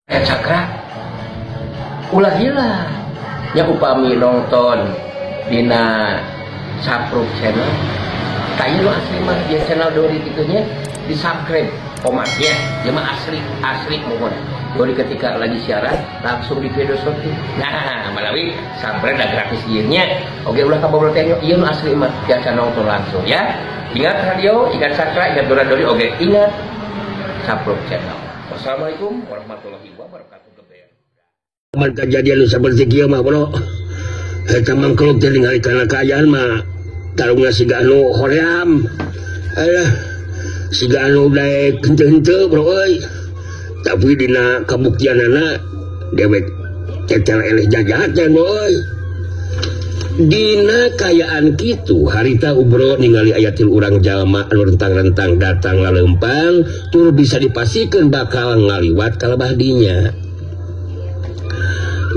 Cakra ulah hilang nya. Upami nonton dina Sapruk Channel tah nu asli mah ya, channel Dori kitu nya, di subscribe komatnya ya mah, asli asli. Mohon Dori ketika lagi siaran langsung di video shooting. Nah, melalui sampai dah gratis ieu nya. Oke, ulah kabobrol teh ieu nu asli mah biasa nonton langsung ya. Ingat radio, ingat Sakra, ingat Dora Dori, oke, ingat Sapruk Channel. Wassalamualaikum warahmatullahi wabarakatuh. Man kejadian seperti kieu mah, bro, eta mangkluk teh ningali kana kaayaan mah tarungna siga anu hoream. Alah, siga anu daek henteu-henteu, bro euy. Tapi dina kabuktianana dewek cetel eleh jajaten, bro euy. Dina kayaan kitu harita Ubro ningali aya tilu urang jalma anu rentang-rentang datang lalempang tur bisa dipastikeun bakal ngaliwat ka lebah dinya.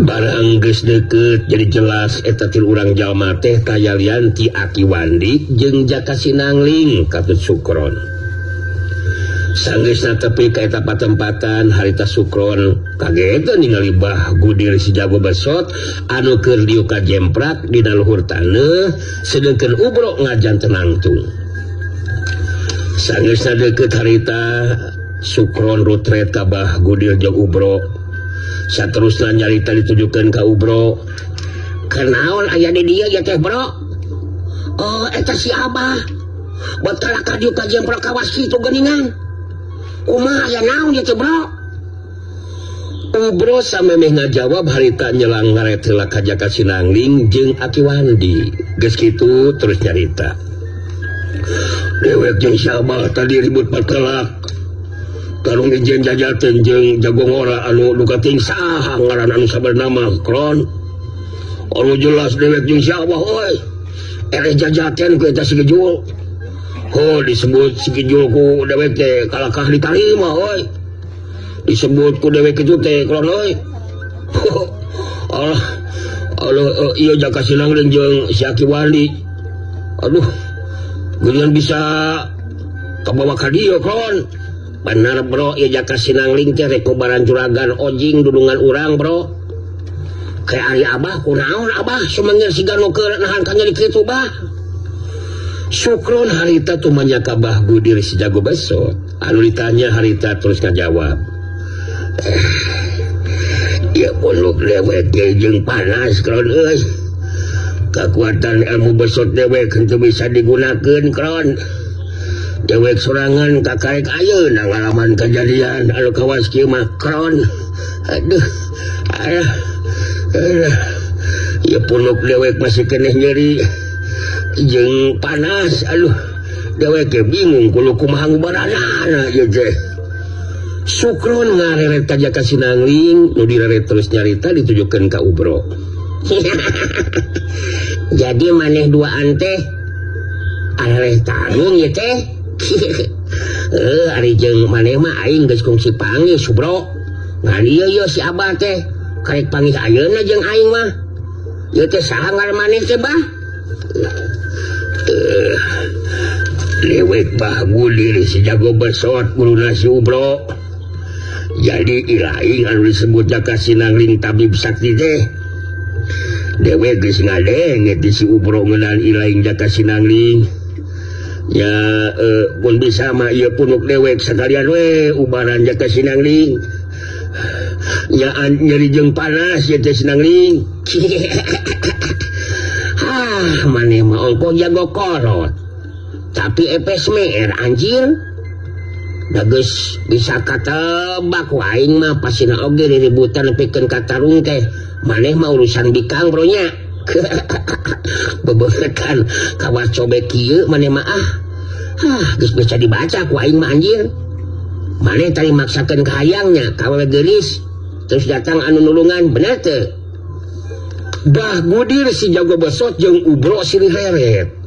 Barang geus deket jadi jelas eta tilu urang jalma teh taya lian ti Aki Wandi jeung Jaka Sinangling katut Sukron. Sanggeusna tepi ka eta patempatan, harita Sukron kaget ningali Bah Gudir si jago besot anu keur diuk kajemprak dina luhur taneuh, sedengkeun Ubro ngajan nangtung. Sanggeusna deket, harita Sukron rutret ka Bah Gudir jeung Ubro. Saterusna nyarita ditujukeun ka Ubro. "Kenaon aya di dieu ya teh, bro?" "Oh, eta si Abah. Betul ka dieu kajemprak kawas kitu geuningan. Kumaha, aya naon ya teh, bro?" Ubro samemeh ngajawab, harita nyelang ngaret heula ka Jaka Sinangling jeung Aki Wandi. Geus kitu terus nyarita. "Dewek jeung si Abah tadi ribut patelak. Tarung ijen jajaten jeung jago ngora anu duka ting saha ngaran anu sabenerna mah, Kron. Anu jelas dewek jeung si Abah euy. Eleh jajaten ku eta si Gejul. Oh, disebut si Gejul ku dewek teh kalakah ditarima euy. Disebut ku dewek itu teh, Kron euy. Allah Allah, iya Jaka Sinangling jeung si Aki Wandi. Aduh, geuningan bisa kabawa ka dieu, Kron." "Bener, bro, ya Jaka Sinangling teh rek kobaran juragan ojing dudungan urang, bro. Kayak ari Abah kunaon, Abah sumangir siga nu keur nahan kanyeri kitu, Bah?" Sukron harita tumanya ka Bah Gudir si jago besot. Anu ditanya harita terus ngajawab. "Eh, ya punuk dewek jeung panas, Kron euy. Kekuatan ilmu besot dewek henteu bisa digunakeun, Kron. Dewek sorangan kakarek ayeuna ngalaman kejadian anu kawas kieu mah, Kron. Aduh, aduh, aduh. Ya punuk dewek masih keneh nyeri jeung panas. Aduh, dewek ge bingung kudu kumaha ngubaranana ieu teh." Sukron ngareret ka Jaka Sinangling, nu direret terus nyarita ditujukeun ka Ubro. "Jadi maneh duaan teh areleh tarung ya teh? Eh, ari jeung maneh mah aing geus kungsi panggih, Subro. Ngan ieu ieu si Abah teh karek panggih ayeuna jeung aing mah. Ieu teh saha ngaran maneh teh, Bah?" "Eh, dewek Bah Gudir si jago besot, guruna si Ubro. Jadi ilaing anu disebut Jaka Sinangling tabib sakti teh. Dewek geus ngadenge ti si Ubro ngeunaan ilaing Jaka Sinangling. Ya pun bisa mah ieu punuk dewek sakalian we ubaran Jaka Sinangling. Nyaan nyeri jeung panas ieu teh, Sinangling." "Hah, maneh mah ongkoh jago kolot. Tapi epes meer anjir. Da geus bisa katebak ku aing mah pasina oge riributan nepikeun ka tarung teh. Maneh mah urusan bikang, bro nya. Bebeungetan kawas cobek kieu maneh mah ah. Hah, geus bisa dibaca ku aing mah anjir. Maneh tadi maksakeun kahayangnya ka awewe geulis. Terus datang anu nulungan, bener teu?" Bah Gudir si jago besot jeung Ubro silih reret.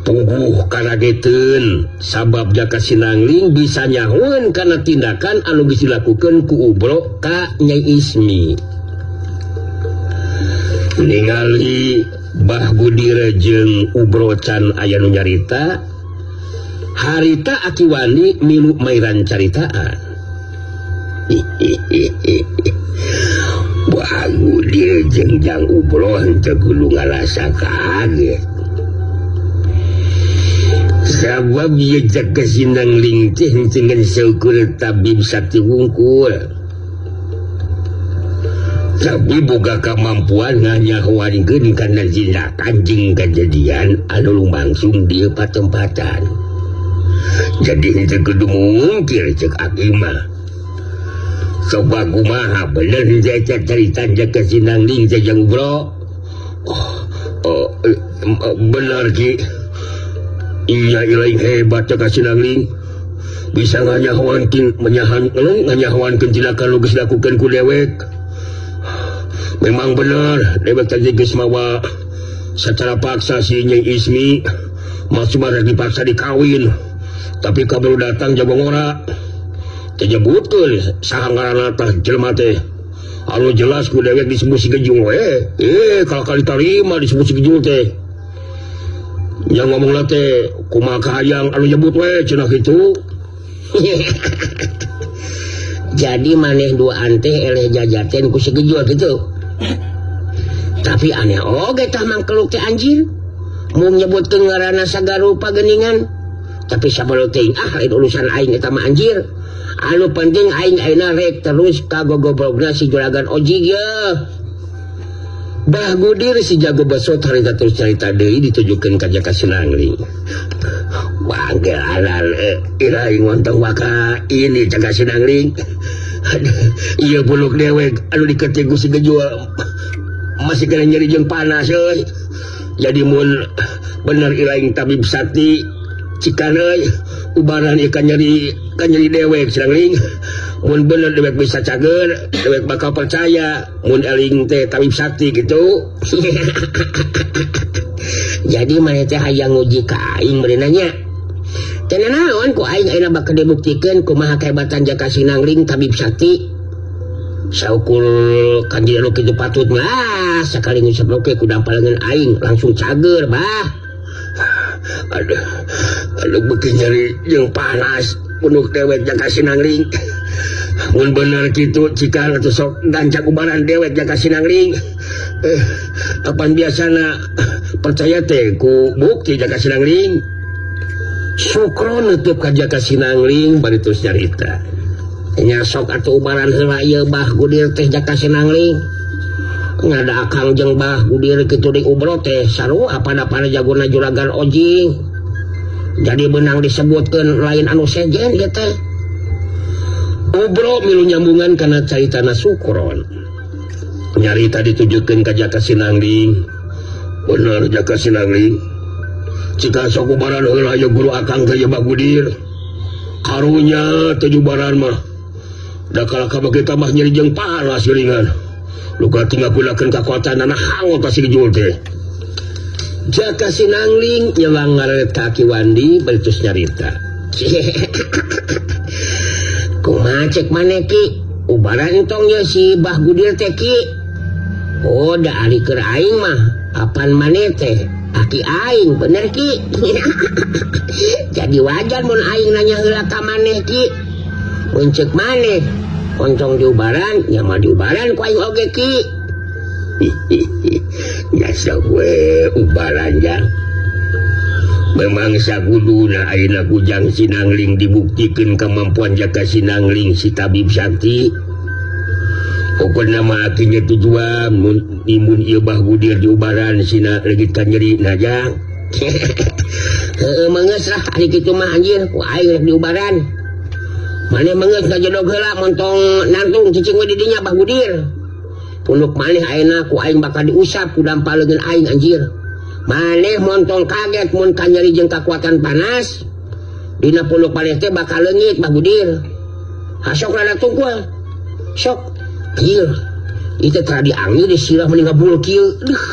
Puguh karageteun sabab Jaka Sinangling bisa nyahoeun kana tindakan anu geus dilakukeun ku Ubro ka Nyai Ismi. Ningali Bah Gudir jeung Ubro can aya nu nyarita, harita Aki Wandi milu mairan caritaan. Bah Gudir jeung Jang Ubro henteu kudu ngarasa kaget. Sabab ieu Jaka Sinangling teh henteu ngan saukur tabib sakti wungkul. Tapi boga kemampuan nganyahoankeun kana tindakan jeung kajadian anu lumangsung di patempatan. Jadi henteu kudu mungkir cek aki mah. Coba kumaha bener henteu eta carita Jaka Sinangling teh Jang Ubro? Oh, bener Ki. Iya ilaing hebat Jaka Sinangling. Bisa nganyahoankeun nganyahoankeun tindakan nu geus dilakukeun ku dewek. Memang bener dewek tadi geus mawa secara paksa si Nyai Ismi masih rek dipaksa dikawin. Tapi kaburu datang jago ngora. Tejebutkeun saha ngaranna tah jelema teh. Anu jelas ku dewek disebut si Gejung we. Kalau kali tarima disebut si Gejung teh. Yang ngomongna teh kumaha kahayang anu nyebut we cenah kitu. Jadi maneh duaan teh eleh jajaten ku si Gejung kitu. Tapi aneh oge tah mangkeluk teh anjir. Mun nyebutkeun ngaranna sagarupa geuningan. Tapi sabalo teuing ah lain urusan aing eta mah anjir. Anu penting aing ayeuna rek terus ka gogobrogna si juragan Ojig ye. Bah Gudir si jago besot harita terus carita deui ditujukeun ka Jaka Sinangling. Wanggelan iraing ngontong waka ini Jaka Sinangling. Ieu buluk dewek anu diketik ku si Gejul masih kena nyeri jeung panas euy. Jadi mun bener iraing tabib sakti cikan euy ubaran ieu kan nyeri dewek Sinangling. Mun bener dewek bisa cager, dewek bakal percaya mun eling teh tabib sakti gitu. Jadi maneh teh hayang nguji ka aing meureun nya. Teu nanaon ku aing ayeuna bakal dibuktikeun kumaha kehebatan Jaka Sinangling tabib sakti. Saukur kanjeng nu kitu patut mah sakali ngusap oge ku dampal leungeun aing langsung cager bah. Aduh, aduh beuki nyeri jeung panas punuk dewek Jaka Sinangling. Mun bener kitu cikan atuh sok gancak ubaran dewek Jaka Sinangling. Apan biasana percaya teh ku bukti Jaka Sinangling. Sukron nutup ka Jaka Sinangling bari terus nyarita. Nya sok atuh ubaran heula ieu Bah Gudir teh Jaka Sinangling. Ngada akang jeung Bah Gudir kitu di Ubro teh sarua pada-pada jagona juragan Ojing. Jadi benang disebutkeun lain anu sejen ieu teh. Ubro milu nyambungan kana caritana Sukron. Nyarita ditujukeun ka Jaka Sinangling. Bener Jaka Sinangling. Cika sok ubaran heula ieu guru akang teh ieu Bah Gudir. Karunya teh ubaran mah. Da kalaka beuki tambah nyeri jeung panas geuningan. Luka tinggal gunakeun kakuatanana hangot ka si Gejul teh. Jaka Sinangling nyelang ngaret ka Ki Wandi bari terus nyarita. Kumaha cek maneh Ki? Ubaran entong ye si Bah Gudir teh Ki. Oh da ari keur aing mah apan maneh teh aki aing bener Ki. Jadi wajar mun aing nanya heula ka maneh Ki. Mun cek maneh ontong diubaran nya mah diubaran ku aing oge Ki. Jasa we ubaran jang. Memang saguduna ayeuna ku Jang Sinangling dibuktikeun kemampuan Jaka Sinangling si tabib sakti. Pokona mah akinya tujuan mun imun ieu Bah Gudir diubaran sina leungit ka nyeri na jang. Heueuh meungeus lah ari kitu mah anjir ku aing rek diubaran. Maneh meungeus ngajedog heula montong nangtung cicing we di dinya Bah Gudir. Punuk maneh ayeuna ku aing bakal diusap ku dampal leungeun aing anjir. Maneh montong kaget mun kanyeri jeung kakuatan panas. Dina punuk maneh teh bakal leungit Bah Gudir. Hasok rada tungkul. Sok. Ieu itu tara diangin di sirah mending ngabul kieu. Duh,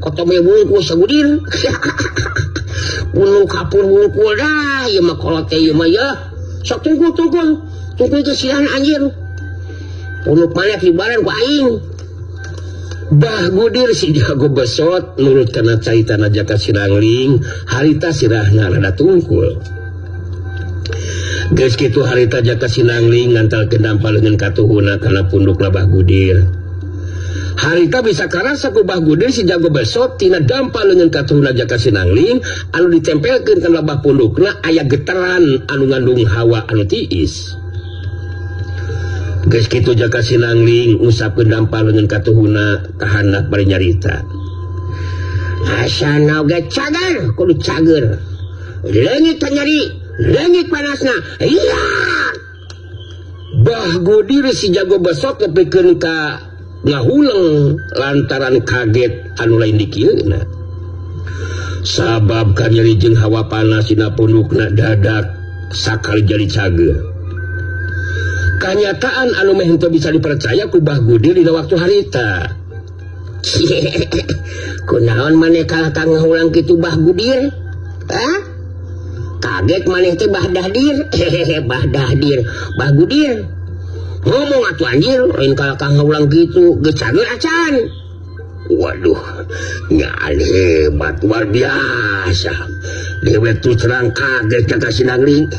kotomnya bungkus sagudir. Punuk kapur bungkul dah ieu mah kolot teh ieu mah yeuh. Sok tungkul tungkul. Tungkul ke sirahna anjir. Punuk maneh libaran ku aing. Bah Gudir si jago besot nurut kana caritana Jaka Sinangling harita sirahna rada tungkul. Geus kitu harita Jaka Sinangling ngantalkeun dampa leungeun katuhuna kana punduk Bah Gudir. Harita bisa karasa ku Bah Gudir si jago besot tina dampa leungeun katuhuna Jaka Sinangling anu ditempelkeun kana bah pundukna aya getaran anu ngandung hawa anu tiis. Geus kitu Jaka Sinangling ngusapkeun dampa leungeun katuhuna ka handap bari nyarita. Asana oge cager kudu cager. Leungit nyari, leungit panasna. Iya. Bah Gudir si jago besot nepikeun ka ngahuleng lantaran kaget anu lain dikieuna. Sabab kanyeri jeung hawa panas dina pundukna dadak sakali jadi cager. Kanyataan anu meh henteu bisa dipercaya ku Bah Gudir dina waktu harita. Kunaon maneh kalah ka ngahulang kitu Bah Gudir? Hah? Kaget maneh teh Bah Dahdir. Bah Dahdir, Bah Gudir. Ngomong atuh anjir, lain kalah ka ngahulang kitu, geus cager acan. Waduh, nyaal hebat luar biasa. Dewek tuh terang kaget Jaka Sinangling.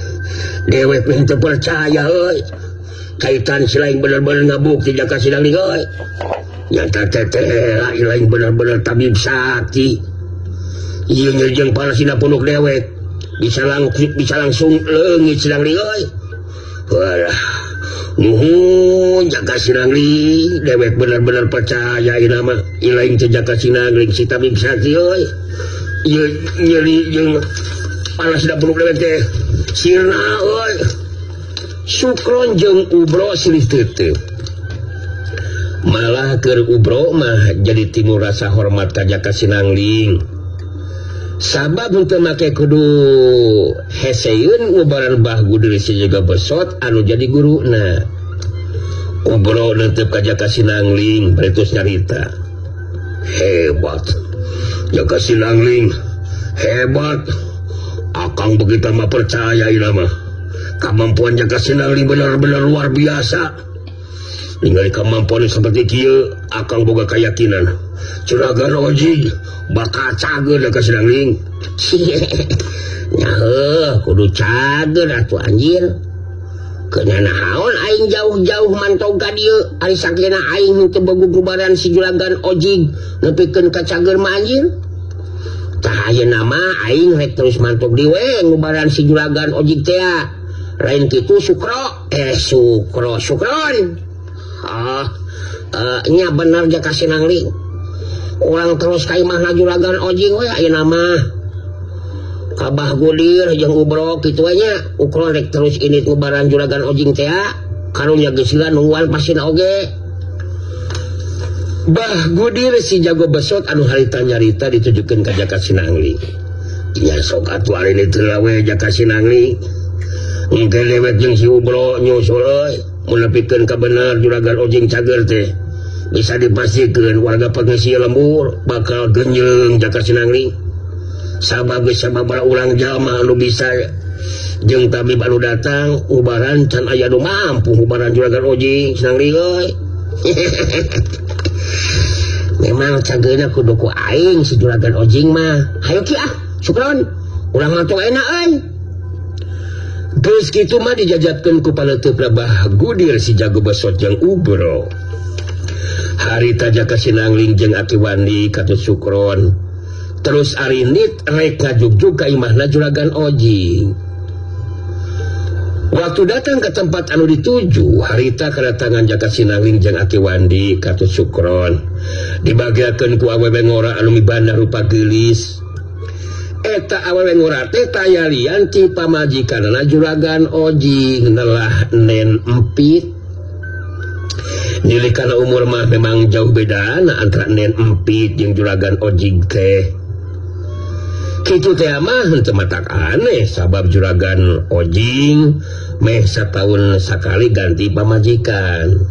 Dewek meh teu percaya euy. Kaitan si lain bener-bener ngabukti Jaka Sinangling euy. Nyata teteh lain bener-bener tabib sakti. Ieu nyeri panas dina punduk dewek. Bisa langsung leungit Sinangling euy. Walah. Nuhun Jaka Sinangling, dewek bener-bener percaya ieu mah. Ieu lain teh Jaka Sinangling si tabib sakti euy. Ieu nyeri jeung panas dina punduk dewek teh. Sirna euy. Sukron jeung Ubro silih teuteut. Malah keur Ubro mah jadi timur rasa hormat ka Jaka Sinangling. Sabab henteu make kudu heseun ngubaran Bah Gudir si jago besot anu jadi guruna. Ubro neuteup ka Jaka Sinangling bari terus nyarita. Hebat. Jaka Sinangling hebat. Akang begitu mah percaya ieu mah. Kemampuan Jaka Sinangling benar-benar luar biasa. Ningali kemampuan seperti kieu, akang boga keyakinan. Juragan Ojing bakal cager Jaka Sinangling. Nya heuh, kudu cager atuh anjir. Keuna naon aing jauh-jauh mantog ka dieu, ari sakena aing henteu boga gubaran si Juragan Ojing nepikeun ka cager mah anjir. Tah ayeuna mah aing rek terus mantog di we ngubaran si Juragan Ojing teh. Lain kitu Sukro, Sukro, Sukron. Nya bener Jaka Sinangling. Urang terus ka imahna Juragan Ojing we ayeuna mah. Ka Bah Gudir jeung Ubro kitu we nya. Ukron rek terus indit ngubaran Juragan Ojing teh. Karunya geus nungguan pasina oge. Bah Gudir si jago besot anu harita nyarita ditujukeun ka Jaka Sinangling. Nya sok atuh ari teu we Jaka Sinangling. Engke dewek jeung si Ubro nyusul euy. Mun nepikeun ka bener Juragan Ojing cager teh. Bisa dipastikeun warga pengisi lembur bakal genyeung Jaka Sinangling. Sabab geus sababaraha urang jalma anu bisa jeung tabib anu datang ubaran can aya nu mampu ubaran Juragan Ojing Sinangling euy. Memang cageuna kudu ku aing si Juragan Ojing mah. Hayu ki ah, Sukron. Urang mah enak euy. Geus kitu mah dijajatkeun ku paneuteupna Bah Gudir si jago besot jeung Ubro. Harita Jaka Sinangling jeung Aki Wandi katut Sukron. Terus arinit rek ngajugjug ka imahna Juragan Ojing. Waktu datang ke tempat anu dituju, harita kedatangan Jaka Sinangling jeung Aki Wandi katut Sukron. Dibagiakeun ku awewe ngora anu mibanda rupa geulis. Eta awewe ngora teh taya lian ti pamajikanna Juragan Ojing nelah Nen Empit. Nilai kana umur mah memang jauh bedana antara Nen Empit jeung Juragan Ojing teh. Kitu teh mah henteu matak aneh sabab Juragan Ojing meh sataun sakali ganti pamajikan.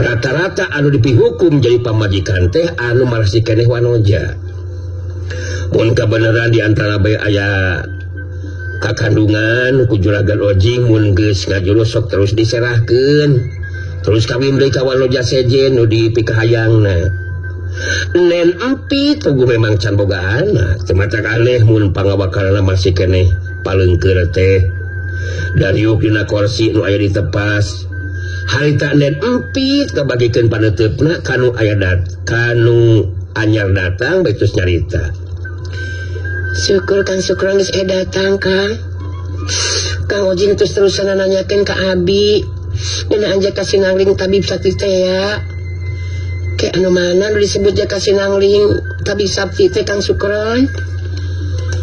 Rata-rata anu dipihukum jadi pamajikan teh anu marasi keneh wanoja. Mun kabeneran di antara bae aya kakandungan ku Juragan Ojing mun geus ngajurus sok terus diserahkeun. Terus kawin deui ka wanoja sejen nu dipikahayangna. Nen Empit tugu memang can boga anak. Teu matak aneh mun pangawakalna masih keneh palengkeur teh. Dariuk dina korsi nu aya di tepas. Harita Nen Empit kabagikeun paneuteup kanu aya kanu anyar datang betus nyarita. Syukur Kang Sukron geus datang Kang. Kang Ojing terus terusan nanyakeun ka abi. Ngeunaan Jaka Sinangling tabib sakti teh ya. Ke anu mana nu disebut Jaka Sinangling tabib sakti teh Kang Sukron?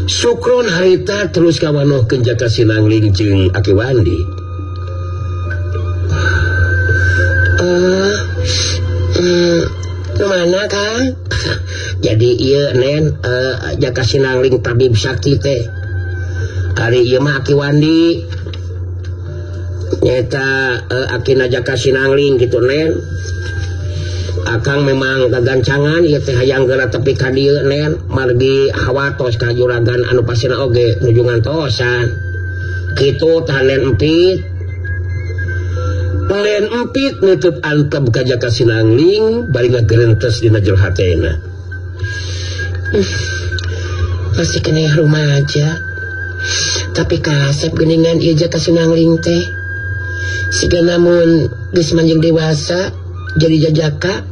Sukron harita terus kawanohkeun Jaka Sinangling jeung Aki Wandi. Nu mana Kang? Jadi ieu Nen Jaka Sinangling tabib sakti teh. Ari ieu mah Aki Wandi. Nyata akina Jaka Sinangling gitu Nen. Akang memang gagancangan ieu teh hayang geura tepi ka dieu Nen, margi hawatos ka juragan anu pasina oge nuju ngantosan. Kitu tah Nen Empit. Nen Empit nutup antep ka Jaka Sinangling bari ngagerentes dina jero hatena. Masih keneh rumaja. Tapi kasep geuningan ieu Jaka Sinangling teh. Siga namun geus manjing dewasa jadi jajaka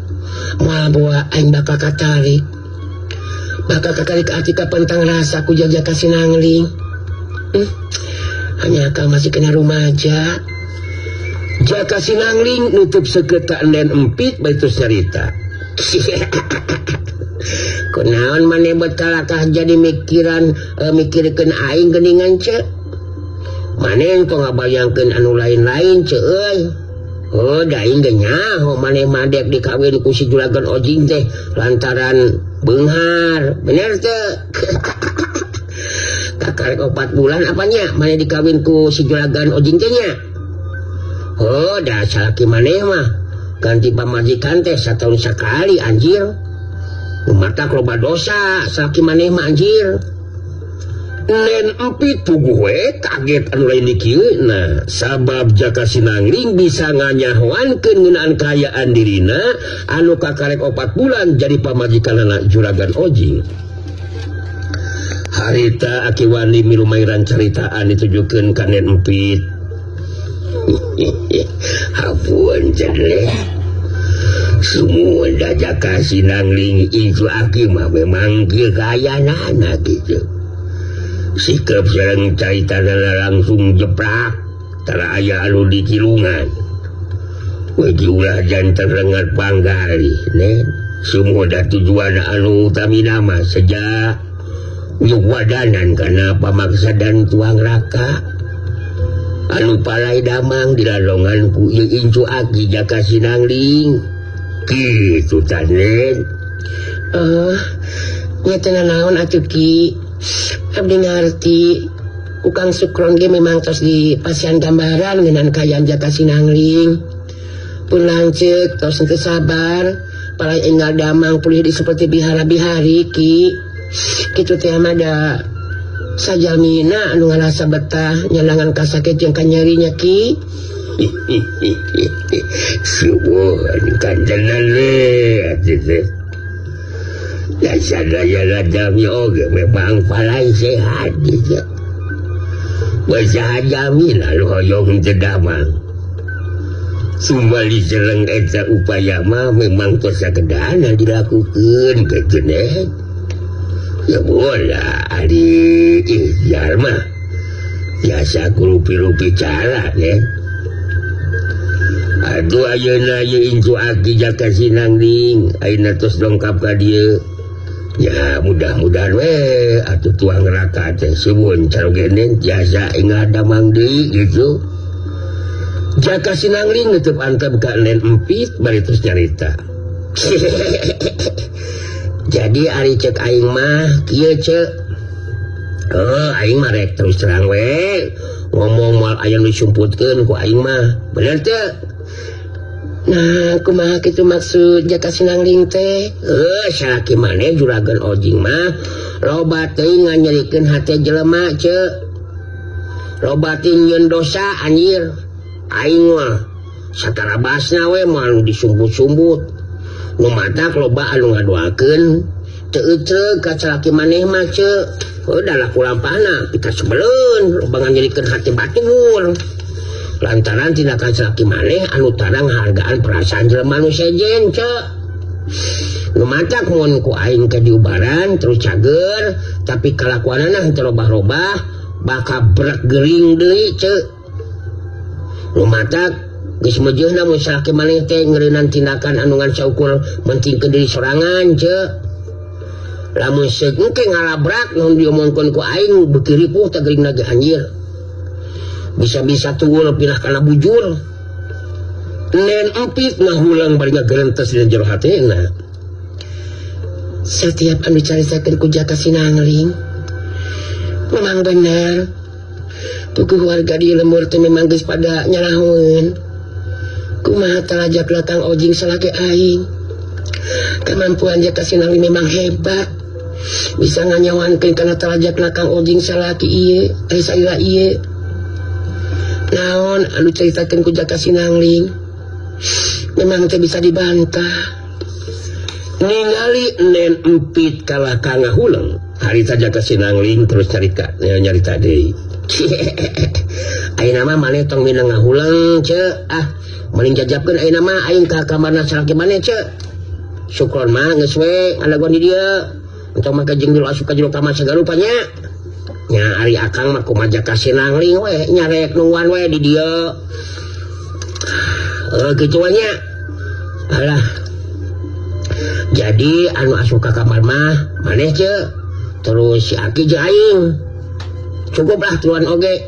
moal boa aing bakal katarik. Bakal katarik ati ka pentang rasa ku Jaka Sinangling. Hanya kau masih kena rumaja. Jaka Sinangling nutup seketak Nen Empit bari terus nyarita. Kunaon maneh bet kalakah jadi mikiran mikirkeun aing geuningan ce. Maneh tong ngabayangkeun anu lain-lain ce euy. Oh, da aing ge nyaho maneh mah dek dikawin ku si juragan Ojing teh lantaran beunghar. Bener teu? Kakarek 4 bulan apanya maneh dikawin ku si juragan Ojing teh nya? Oh, da salaki maneh mah ganti pamajikan teh satahun sakali anjir. Mata loba dosa salaki maneh mah anjir. Nen Empit puguh we kaget anu lain dikieu na sabab Jaka Sinangling bisa nganyahoankeun ngeunaan kaayaan dirina anu kakarek 4 bulan jadi pamajikanana juragan Ojing. Harita Aki Wandi milumairan caritaan ditujukeun ka Nen Empit. Hapuan jeleh. Semua da Jaka Sinangling itu aki mah memang kieu kayaanana kitu. Sikap sareng caritana langsung jeprak tara aya anu dikilungan. We diulah janten rengat panggali Nen. Semua da tujuan anu utamina mah sejak wadanan kana pamaksa dan tuang raka. Anu palai damang dilalongan ku ieu incu aki Jaka Sinangling. Kitu tah Nen. Nya teh naon atuh Ki? Abdi ngarti ku Kang Sukron ge memang tos di pasian gambaran ngeunaan kaayaan Jaka Sinangling. Pun lanceuk tos henteu sabar, palai enggal damang pulih di seperti bihara-bihari Ki. Kitu teh mah da sajalmina anu ngarasa betah nyandangan kasakit jeung kanyerinya Ki. Subuhan kantenan we atuh teh. Sadaya jami oge memang palai sehat gitu. Baca jami lalu hoyong teu damang. Sumbali sareng eta upaya mah memang tos sakedana dilakukeun kitu neh. Ya bola ari ikhtiar mah biasa kurupi-rupi cara neh. Aduh ayeuna ieu incu aki Jaka Sinangling ayeuna tos dongkap ka dieu. Ya mudah-mudahan we atuh tuang raka teh suwun carogenen jasa ingat damang deui gitu. Jaka Sinangling nutup antep ka Nen Empit bari terus nyarita. Jadi ari cek aing mah kieu ceuk. Oh, aing mah rek terus terang we ngomong moal aya nu disumputkeun ku aing mah. Bener teu? Nah, kumaha kitu maksud Jaka Sinangling teh? Salaki maneh juragan Ojing mah loba teuing nganyerikeun hate jelema ceuk. Loba teuing nyieun dosa anjir. Aing mah satarabasna we moal nu disumbut-sumbut. Nu matak loba anu ngadoakeun Teu euceuk ka salaki maneh mah ceu. Udah lah kulampahna pika sebeleun loba nganyerikeun hati batur. Lantaran tindakan salaki maneh anu tarang hargaan perasaan jelema nu sejen ceu. Nu matak mun ku aing ke diubaran terus cager tapi kalakuanana henteu robah-robah bakal brek gering deui ceu. Nu matak geus mejeuhna mun salaki maneh teh ngeureunan tindakan anu ngan saukur mentingkeun diri sorangan ceu. Lamun seuk engke ngalabrak nu diomongkeun ku aing beuki ripuh teh gering lagi anjir. Bisa-bisa tuul pindah kana bujur. Nen Empit ngahulang bari ngagerentes dina jero hatena. Setiap anu caritakeun ku Jaka Sinangling memang benar. Puguh warga di lembur teh memang geus pada nyalahoeun. Kumaha talajak Kang Ojing salaki aing. Kemampuan Jaka Sinangling memang hebat. Bisa nganyawankeun kana talajak Kang Ojing salaki ieu, salila ieu. Naon anu caritakeun ku Jaka Sinangling memang teh bisa dibantah. Ningali Nen Empit kalah ka ngahuleng, harita Jaka Sinangling terus nyarita nyarita deui. Ayeuna mah maneh tong minang ngahuleng ceu, ah mending jajabkeun ayeuna mah aing ka kamarna salaki maneh ceu. Sukron mah geus we ngadagoan di dieu. Entong mah jeung dulu asup ka jero kamar sagarupa nya. Nya ari akang mah kumaha Jaka Sinangling we nyarek nungguan we di dieu. Kitu we nya. Alah. Jadi anu asup ka kamar mah maneh ceu. Terus si Aki jeung aing. Cukuplah tiluan oge.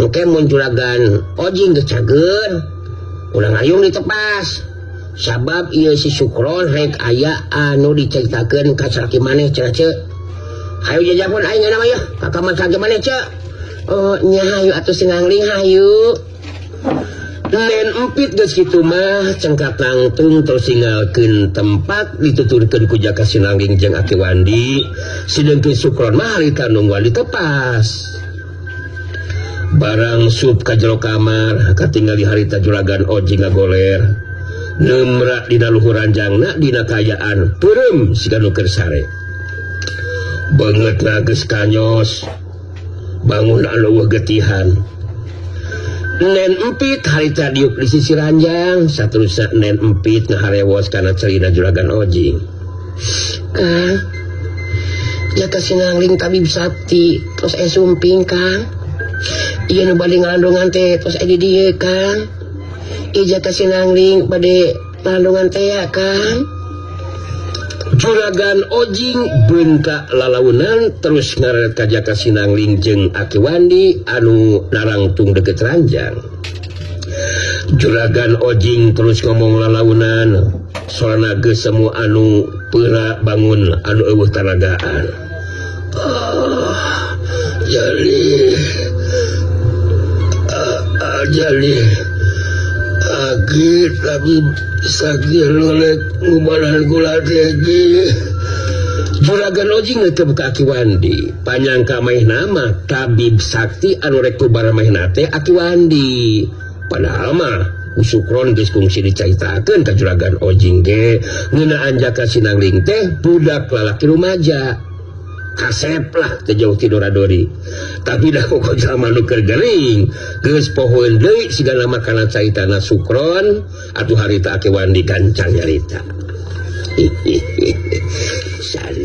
Engke mun juragan Ojing geus cager, ulah ngayung ditepas. Sabab ieu si Sukron rek aya anu diceritakeun ka salaki maneh cenah ceu. Hayu jajapun aing nya mah yeuh ka kamar salaki maneh ceu. Oh nya hayu atuh Sinangling hayu. Nen Empit geus kitu mah cengkat langtung terus ninggalkeun tempat dituturkeun ku Jaka Sinangling jeung Aki Wandi. Sedengkeun Sukron mah harita nungguan ditepas. Barang sup ka jero kamar katinggali harita juragan Ojing ngagoler. Nemrak dina luhur ranjangna dina kaayaan peureum siga nu keur sare. Beungeutna geus kanyos bangun anu eueuh getihan. Nen Empit harita diuk di sisi ranjang saterusna Nen Empit ngaharewos kana cerina juragan Ojing. Kang, Jaka Sinangling tabib sakti tos sumping Kang. Ieu nu bade ngalandongan teh tos di dieu Kang. Ieu Jaka Sinangling bade ngalandongan teh ya Kang. Juragan Ojing beunka lalaunan terus ngareret ka Jaka Sinangling jeung Aki Wandi anu narangtung deket ranjang. Juragan Ojing terus ngomong lalaunan sorana geus semu anu peura bangun anu eueuh tanagaan. Oh, jadi jadi Aki tapi sakti lolek ngubaran gula tegi. Juragan Ojing teu ka Aki Wandi panyangka maehna mah tabib sakti anu rek kubaran maehna teh Aki Wandi. Padahal mah Sukron geus kungsi dicaritakeun ka Juragan Ojing ge ngeunaan Jaka Sinangling teh budak lalaki rumaja. Kasep lah teu jauh ti Dora-Dori. Tapi dah pokok jalma nu keur gering geus pohoeun deui sigana makanan caritana Sukron atuh harita Aki Wandi gancang nyarita. Sare.